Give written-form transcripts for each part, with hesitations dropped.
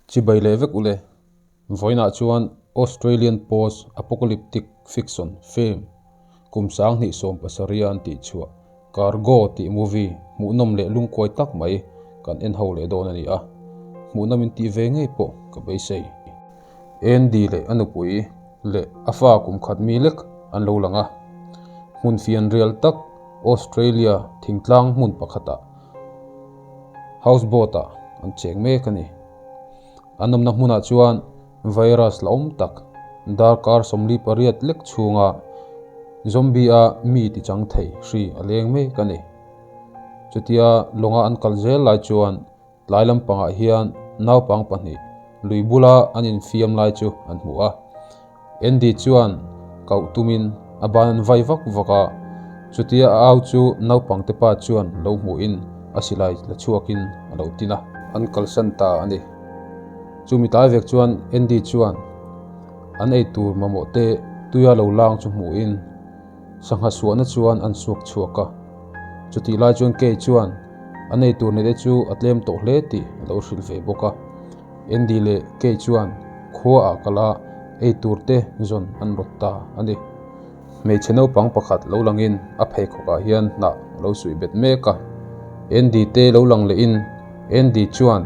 Chibai leh vek ule. Vawiinah chuan Australian Post-Apocalyptic Fiction film kum 2017 an tihchhuah Cargo tih movie hmuhnawm leh lungkuai tak mai kan en ho leh dawn a ni a, hmuhnawm in tih ve ngei pawh ka beisei. Andy leh a nupui leh a fa kum khat mi lek an lo lang a, hmun fianrial tak Australia thingtlang hmun pakhatah houseboat ah an cheng mek a ni. An awmna hmunah chuan virus la awm tak darkar 48 lek chhunga zombie a mi ti chang thei hri a leng mek a ni. Chutia lawnga an kal zel lai chuan tlai lampangah hian naupang pahnih lui bula an infiam lai chu an hmu a. Andy chuan koh tumin a ban an vai vak vak a, chutia a au chu naupangte pa chuan lo hmuhin a silai la chhuakin a lo tin a. An kalsan ta a ni. Chumi tlai vek chuan Andy chuan an eitur mamawh te tuia lo lang chu hmuhin sangha suahna chuan an suak chhuak a. Chutih lai chuan Kay chuan an eitur neih te chu a tlem tawh hle tih a lo hrilh ve bawk a. Andy leh Kay chuan khua ah kal a ei tur te zawn an rawt ta a ni. Hmeichhe naupang pakhat lo langin a pheikhawk ah hian hnah a lo suih bet mek a. Andy te lo lang leh in Andy chuan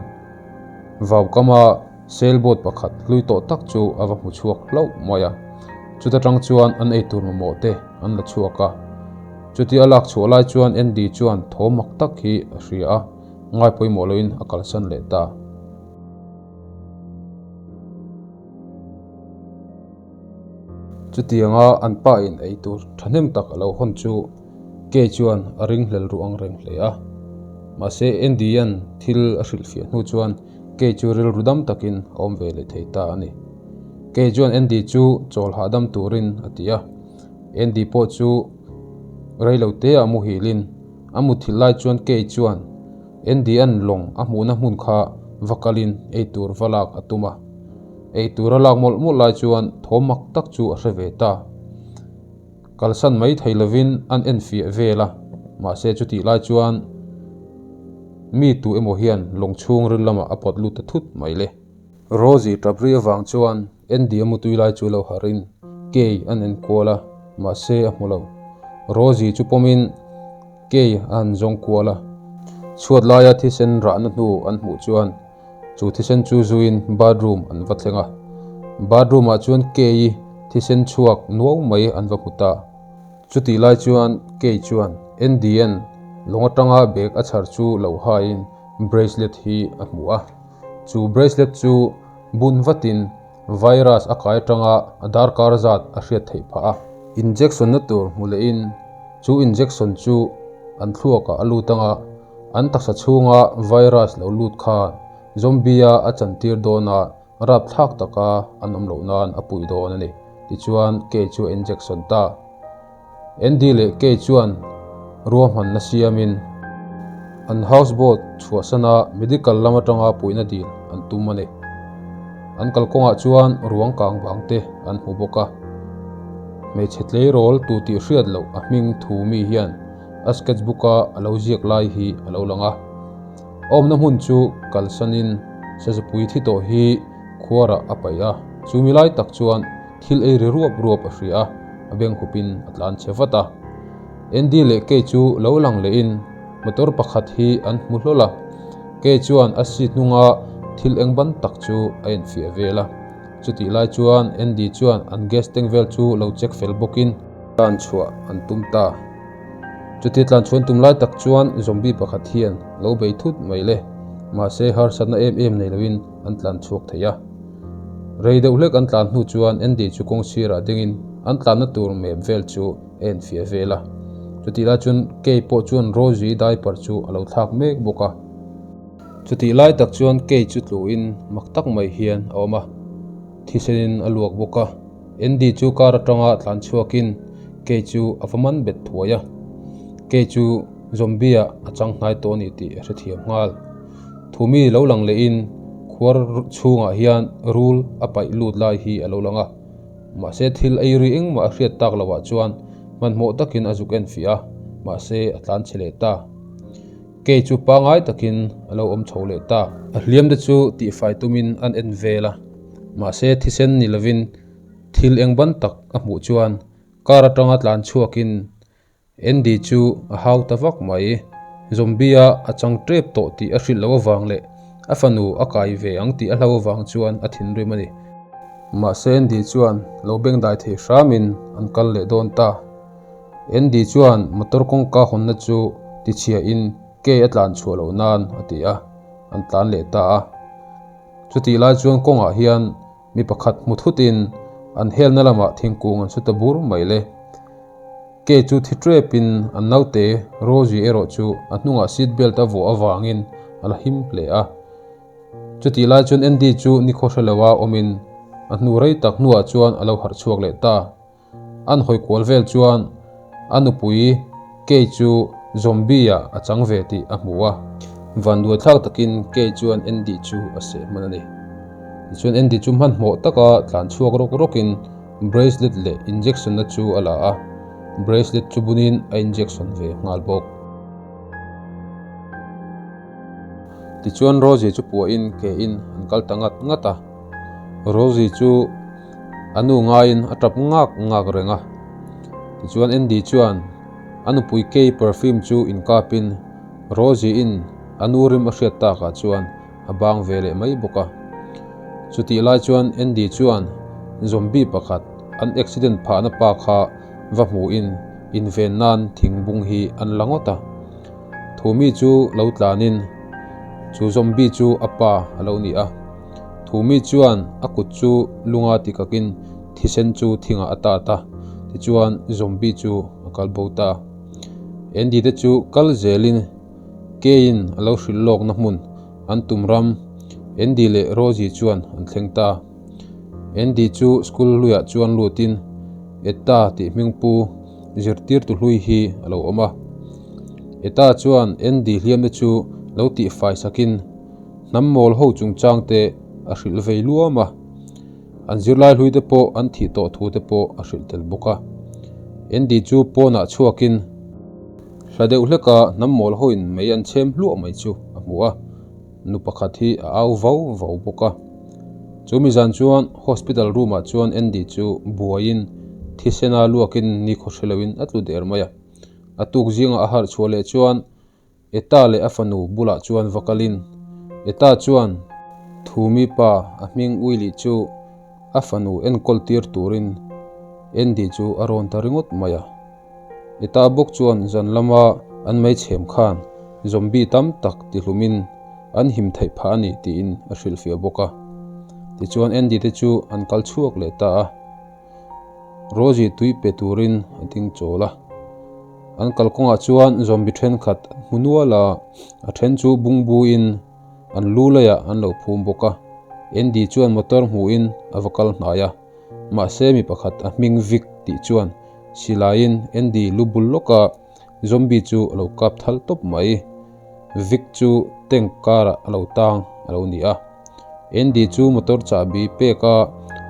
vau kama sailboat pakhat hlui tawh tak chu a va hmu chhuak hlauh mai a. Chuta tang chuan an ei tur mamawh te an la chhuak a. Chutia a lak chhuah lai chuan Andy chuan thaw mak tak hi a hria a. Ngai pawimawh loin a kalsan leh ta. Chutianga an pa in ei tur thahnem tak a lo hawn chu Kay chuan a ringhlel ruh ang reng hle a. Mahse Andy-a'n thil a hrilhfiah hnu chuan Kay chu rilru dam takin a awm ve leh thei ta a ni. Kay chuan Andy chu chawl hahdam turin a ti a. Andy pawh chu reilo teah muhilin A muthilh lai chuan Kay chuan Andy-a'n lawng a hmuhna hmun kha va kalin eitur va lak a tum a. Eitur a lak mawlh mawlh lai chuan thawm mak tak chu a hre ve ta. Kalsan mai thei lovin an enfiah vel a, mahse chutih lai chuan mi tu emaw hian lawng chhung ril lamah a pawt lut ta thut mai le. Rosie tap ri avang chuan Andy a mutui lai chu lo harin Kay an en kual a, mahse a hmu lo. Rosie chu pawmin Kay a han zawng kual a. Chhuat laia thisen rahna hnu an hmuh chuan chu thisen chu zuiin bathroom an va thleng a. Bathroom ah chuan Kay-i thisen chhuak nuau mai an va hmu ta. Chutih lai chuan Kay chuan Andy-a'n lawng atanga bag a chhar chu lo haiin bracelet hi a hmu a. Chu bracelet chu bun vatin virus a kai atanga a darkar zat a hriat theih phah a. Injection na tur hmu lehin chu injection chu an thluakah a lut anga an taksa chhunga virus lo lut khan zombie-a a chantir dawn a, rapthlak taka an awm loh nan a puih dawn a ni. Tichuan Kay chu a injection ta. Andy leh Kay chuan ruahmanna siamin an houseboat chhuahsana medical lam atanga puihna dil an tum a ni. An kalkawngah chuan ruang kang vang te an hmu bawk a. Hmeichhe tleirawl tu tih hriat loh a hming thu mi hian a sketchbook a a lo ziak lai hi a lo lang a. A awmna hmun chu kalsanin sazupui thi tawh hi khuarah a paih a, chumi lai tak chuan Thil ei ri ruap ruap a hria a, a beng hupin a tlan chhe vat a. Andy leh Kay chu lo lang lehin motor pakhat hi an hmu hlawl a. Kay chuan a seat hnunga thil eng ban tak chu a enfiah vel a. Chutih lai chuan Andy chuan an gas tank vel chu lo check fel bawkin. Tlan chhuah an tum ta. Chutia tlan chhuah an tum lai tak chuan zombie pakhat hian lo bei thut mai le. Mahse harsatna em em nei loin an tlan chhuak thei a. Rei deuh hlek an tlan hnu chuan Andy chu kawng sirah dingin an tlanna tur map vel chu a enfiah vel a. Chutih lai chuan Kay pawh chuan Rosie diaper chu a lo thlak mek bawk a. Chutih lai tak chuan Kay chu tluin mak tak mai hian a awm a, thisenin a luak bawk a. Andy chu car atanga tlan chhuakin Kay chu a va man bet thuai a. Kay chu zombie ah a chang hnai tawh a ni tih a hrethiam nghal. Thumi lo lang lehin khuar chhungah hian rul a paih lut lai hi a lo lang a, mahse thil ei ri engmah a hriat tak lohah chuan hmanhmawh takin a zuk en fiah a, mahse a tlan chhe leh ta. Kei chu pangai takin a lo awm chho leh ta. A hliam te chu tihfai tumin an en vel a, mahse thisen ni lovin thil eng ban tak a hmuh chuan car atanga tlan chhuakin Andy chu a hau ta vak mai. Zombie-a a chang tep tawh tih a hrilh loh avang leh a fanu a kai ve ang tih a hlau avang chuan a thinrim a ni. Mahse Andy chuan lo bengdai thei hramin an kal leh dawn ta. Andy chuan motor kawngka hawnna chu tichhiahin ke a tlan chhuah loh nan a ti a, an tlan leh ta a. Chutih lai chuan kawngah hian mi pakhat hmu thutin an helna lamah thingkung an su ta bur mai le. Ke chu thi trepin an naute Rosie erawh chu a hnungah seat belt a vuah avangin a la him hle a. Chutih lai chuan Andy chu nikhaw hre loa awmin a hnu rei tak hnuah chuan a lo harh chhuak leh ta. An hawi kual vel chuan a nupui Kay chu zombie ah a chang ve tih a hmu a. Vanduai thlak takin Kay chuan Andy chu a seh hman a ni. Tichuan Andy chu hmanhmawh taka tlan chhuak rawk rawkin bracelet leh injection na chu a la a, bracelet chu bunin a injection ve nghal bawk. Tichuan Rosie chu puahin ke in an kal ta ngat ngat a. Rosie chu a nu ngaiin a tap ngak ngak reng a. Tichuan Andy chuan a nupui Kay perfume chu inkapin Rosie in a nu rim a hriat takah chuan a bang ve leh mai bawk a. Chutih lai chuan Andy chuan zombie pakhat an accident phahna pa kha va hmuhin inven nan thingbung hi an la ngawt a. Thumi chu lo tlanin chu zombie chu a pa a lo ni a. Thumi chuan a kut chu lunga tikakin thisen chu thingah a tat a, tichuan zombie chu a kal bo ta. Andy te chu kal zelin Keiin a lo hrilh lawkna hmun an tum ram Andy leh Rosie chuan an thleng ta. Andy chu school hluiah chuan lutin Etta tih hmingpu zirtirtu hlui hi a lo awm a. Etta chuan Andy hliamte chu lo tihfai sakin hnam mawl ho chungchang te a hrilh vei luam a. An zirlai hlui te pawh an thih tawh thu te pawh a hrilh tel bawk a. Andy chu pawnah chhuakin hla deuh hleka hnam mawl hoin mei an chhem hluah mai chu a hmu a. Nu pakhat hi a au vau vau bawk a. Chu mi zan chuan hospital room ah chuan Andy chu buaiin thisena luakin nikhaw hre loin a tlu der mai a. A tuk zingah a harh chhuah leh chuan Etta leh a fanu bulah chuan va kalin Etta chuan Thumi pa a hming Willie chu a fanu enkawl tir turin Andy chu a rawn ta ringawt mai a. Etta bawk chuan zan lama an mei chhem khan zombie tam tak tihlumin an him theih phah a ni tiin a hrilhfiah bawk a. Tichuan Andy te chu an kal chhuak leh ta a. Rosie tui pe turin a ding chawl a. An kalkawngah chuan zombie thenkhat an hmu nual a, a then chu bungbuin an lu laiah an lo phum bawk a. Andy chuan motor hmuhin a va kal hnai a. Mahse mi pakhat a hming Vic tih chuan silaiin Andy lu bul lawka zombie chu a lo kap thal tawp mai. Vic chu tank karah a lo tang a lo ni a. Andy chu motor chahbi pek a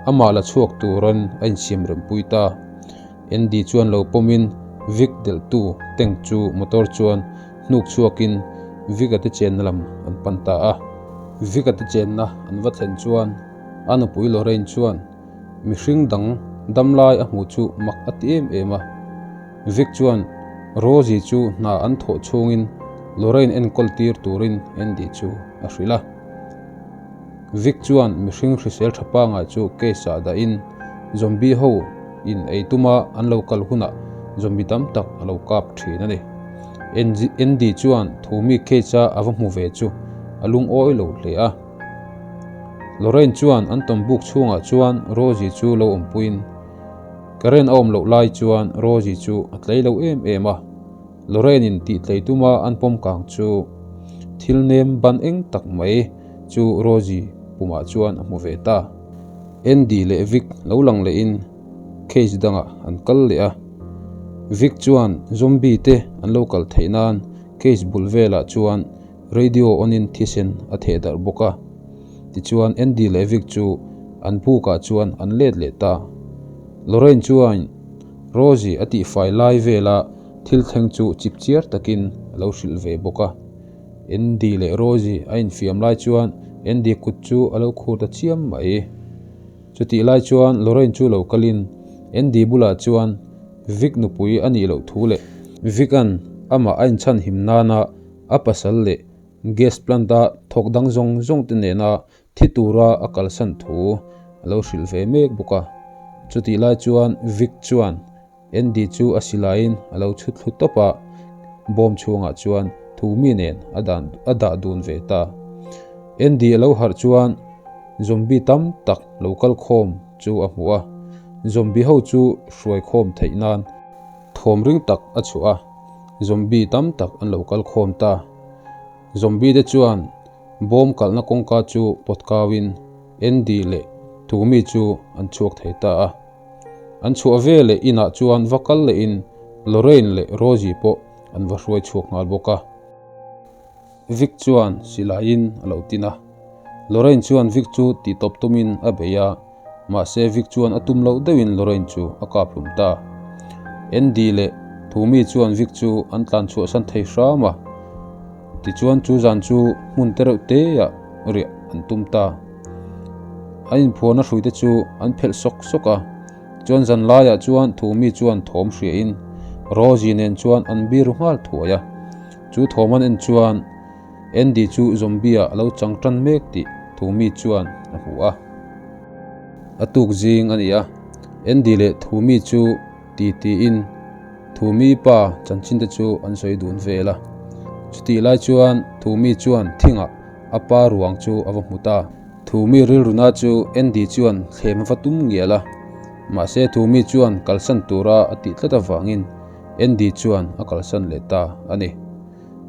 amah la chhuak turin a insiam rempui ta. Andy chuan lo pawmin Vic delhtu tank chu motor chuan hnuk chhuakin Vic-a te chenna lam an pan ta a. Vic-a te chenna an va thlen chuan A nupui Lorraine chuan mihring dang damlai a hmuh chu mak a ti em em a. Vic chuan Rosie chu hna an thawh chhungin Lorraine enkawl tir turin Andy chu a hrilh a. Vic chuan mihring hrisel tha pangai chu case ah dahin zombie ho in ei tuma an lo kal hunah zombie tam tak a lo kap thin a ni. Andy chuan thumi case a a va hmu ve chu a lungawi lo hle a. Lorraine chuan an tawmbuk chhungah chuan Rosie chu lo awmpuiin Karen a awm loh lai chuan Rosie chu a tlei lo em em a, Lorraine in tih tlei tuma an pawm kang chu thil nem ban eng tak mai chu Rosie pumah chuan a hmu ve ta. Andy leh Vic lo lang lehin case dangah an kal leh a, Vic chuan zombie te an lo kal theih nan case bul velah chuan Radio on in thisen a theh darh bawk a. Tichuan Andy leh Vic chu an bukah chuan an let leh ta. Lorraine chuan Rosie a tihfai lai vela thil thleng chu chipchiar takin a lo hrilh ve bawk a. Andy leh Rosie a infiam lai chuan Andy kut chu a lo khur ta chiam mai. Chutih lai chuan Lorraine chu lo kalin Andy bulah chuan Vic nupui a nih loh thu leh Vic-a'n amah a inchhan him nana a pasal leh gas plant-a thawk dang zawng zawng te nena thi tura a kalsan thu a lo hrilh ve mek bawk a. Chutih lai chuan Vic chuan Andy chu a silaiin a lo chhut thlu tawp a, bawm chhungah chuan Thumi nen a dan a dah dun ve ta. Andy a lo harh chuan zombie tam tak lo kal khawm chu a hmu a, zombie ho chu hruai khawm theih nan thawm ring tak a chhuah a, zombie tam tak an lo kal khawm ta. Zombie te chuan bawm kalhna kawngka chu pawt kauin Andy leh Thumi chu an chhuak thei ta a. An chhuah ve leh inah chuan va kal lehin Lorraine leh Rosie pawh an va hruai chhuak nghal bawk a. Vic chuan silaiin a lo tin a. Lorraine chuan Vic chu tihtawp tumin a bei a, mahse Vic chuan a tum loh deuhin Lorraine chu a kap hlum ta. Andy leh Thumi chuan Vic chu an tlan chhuahsan thei hram a, tichuan chu zan chu hmun te reuh teah riah an tum ta. An inphuarna hruite chu an phelh sawk sawk a, chuan zan laiah chuan Thumi chuan thawm hriain Rosie nen chuan an biru nghal thuai a. Chu thawm an en chuan Andy chu zombie-ah a lo chang tan mek tih Thumi chuan a hmu a. A tuk zing a ni a, Andy leh Thumi chu ti tiin Thumi pa chanchin te chu an sawi dun vel a. Chutih lai chuan Thumi chuan thingah a pa ruang chu a va hmu ta. Thumi rilruna chu Andy chuan thlem a va tum ngial a, mahse Thumi chuan kalsan tura a tih tlat avangin Andy chuan a kalsan leh ta a ni.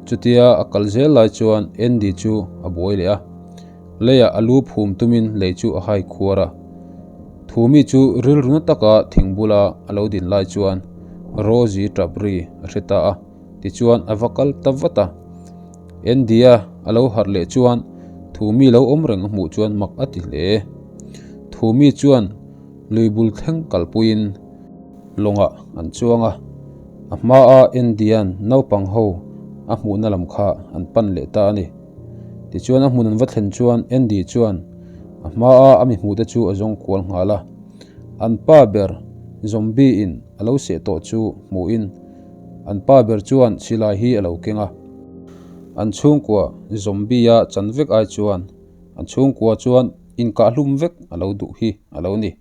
Chutia a kal zel lai chuan Andy chu a buai leh a, leiah a lu phum tumin lei chu a hai khuar a. Thumi chu rilruna taka thing bula a lo din lai chuan Rosie tap ri a hre ta a, tichuan a va kal ta vat a. Andy-a a lo harh leh chuan Thumi lo awm reng a hmuh chuan mak a ti hle. Thumi chuan lui bul thleng kalpuiin lawngah an chuang a, a hmaa Andy-a'n naupang ho a hmuhna lam kha an pan leh ta a ni. Tichuan a hmun an va thlen chuan Andy chuan a hmaa a mi hmuhte chu a zawng kual nghal a, an pa ber zombie-in a lo seh tawh chu hmuhin an pa ber chuan silai hi a lo keng a. An chhungkua zombie-a chan vek ai chuan an chhungkua chuan inkahlum vek a lo duh hi a lo ni.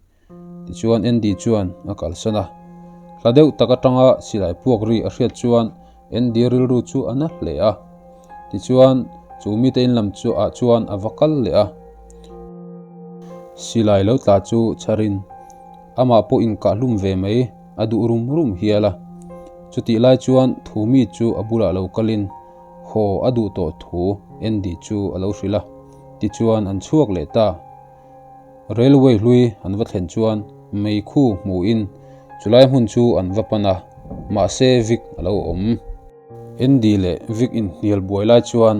Tichuan Andy chuan a kalsan a. Hla deuh tak atanga silai puak ri a hriat chuan Andy rilru chu a na hle a. Tichuan chu mite in lam chu ah chuan a va kal leh a. Silai lo tla chu chharin amah pawh inkahlum ve mai a duh rum rum hial a. Chutih lai chuan Thumi chu a bulah lo kalin haw a duh tawh thu Andy chu a lo hrilh a. Tichuan an chhuak leh ta. Railway hlui an va thlen chuan meikhu hmuhin chulai hmun chu an va pan a, mahse Vic a lo awm. Andy leh Vic inhnial buai lai chuan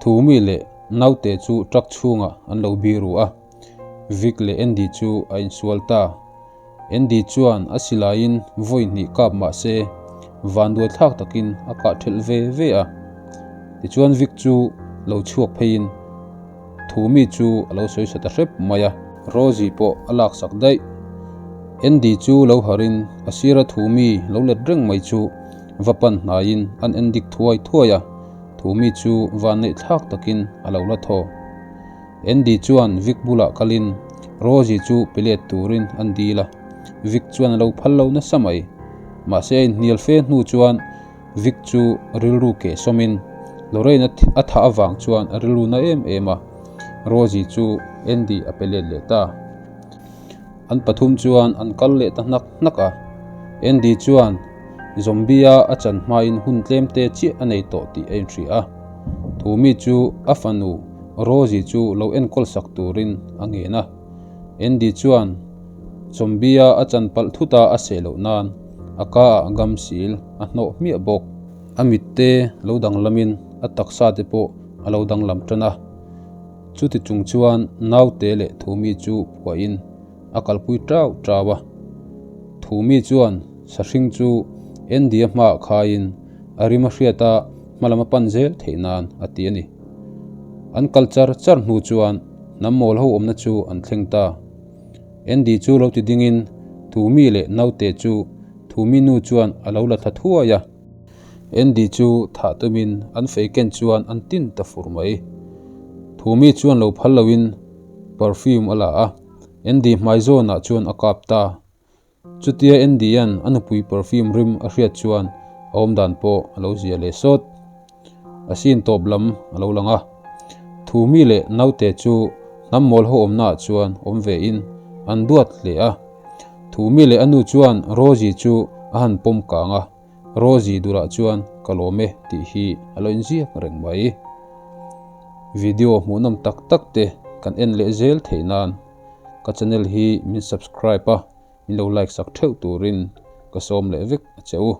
Thumi leh naute chu truck chhungah an lo biru a, Vic leh Andy chu a insual ta. Andy chuan a silaiin vawi hnih kap mahse vanduai thlak takin a kah thelh ve ve a. Tichuan Vic chu lo chhuak pheiin Thumi chu a lo sawi sa ta hrep mai a. Rosie pawh a laksak daih. Andy chu lo harin a sira Thumi lo let reng mai chu va pan hnaiin an en dik thuai thuai a, Thumi chu vanneih thlak takin a lo la thaw. Andy chuan Vic bulah kalin Rosie chu pe let turin an dil a, Vic chuan a lo phal lo nasa mai. Mahse a inhnial fe hnu chuan Vic chu rilru keh sawmin Lorraine a thah avang chuan a rilru na em em a, Rosie chu Andy a pe let leh ta. An pathum chuan an kal leh ta hnak hnak a, Andy chuan Zombie-a a chan hmain hun tlem te chiah a nei tawh tih a inhria a. Thumi chu a fanu Rosie chu lo enkawl sak turin a ngen a. Andy chuan Zombie-a a chan palh thut a a seh loh nan a ka ah gam sil a hnawh hmiah bawk. A mitte lo danglamin a taksa te pawh a lo danglam tan a. Chuti chung chuan naute leh Thumi chu phuahin a kalpui tau tau a. Thumi chuan sahring chu Andy-a hmaah khaiin a rim a hriat a. hmalam a pan zel theih nan a ti a ni. An kal char char hnu chuan hnam mawl ho awmna chu an thleng ta. Andy chu lo ti dingin Thumi leh naute chu Thumi nu chuan a lo la thla thuai a. Andy chu thah tumin an fei ken chuan an tin ta fur mai. Thumi chuan lo phal loin perfume a la a, Andy hmai zawnah chuan a kap ta. Chutia Andy-a'n a nupui perfume rim a hriat chuan a awmdan pawh a lo zia leh sawt. A sin tawp lam a lo lang a. Thumi leh naute chu hnam mawl ho awmnaah chuan awm vein an duat hle a. Thumi leh a nu chuan Rosie chu a han pawm kang a, Rosie dulah chuan ka lawm e tih hi a lo inziak reng mai. Video hmuhnawm tak tak te kan en leh zel theih nan ka channel hi min subscribe a, min lo like sak theuh turin ka sawm leh vek a che u.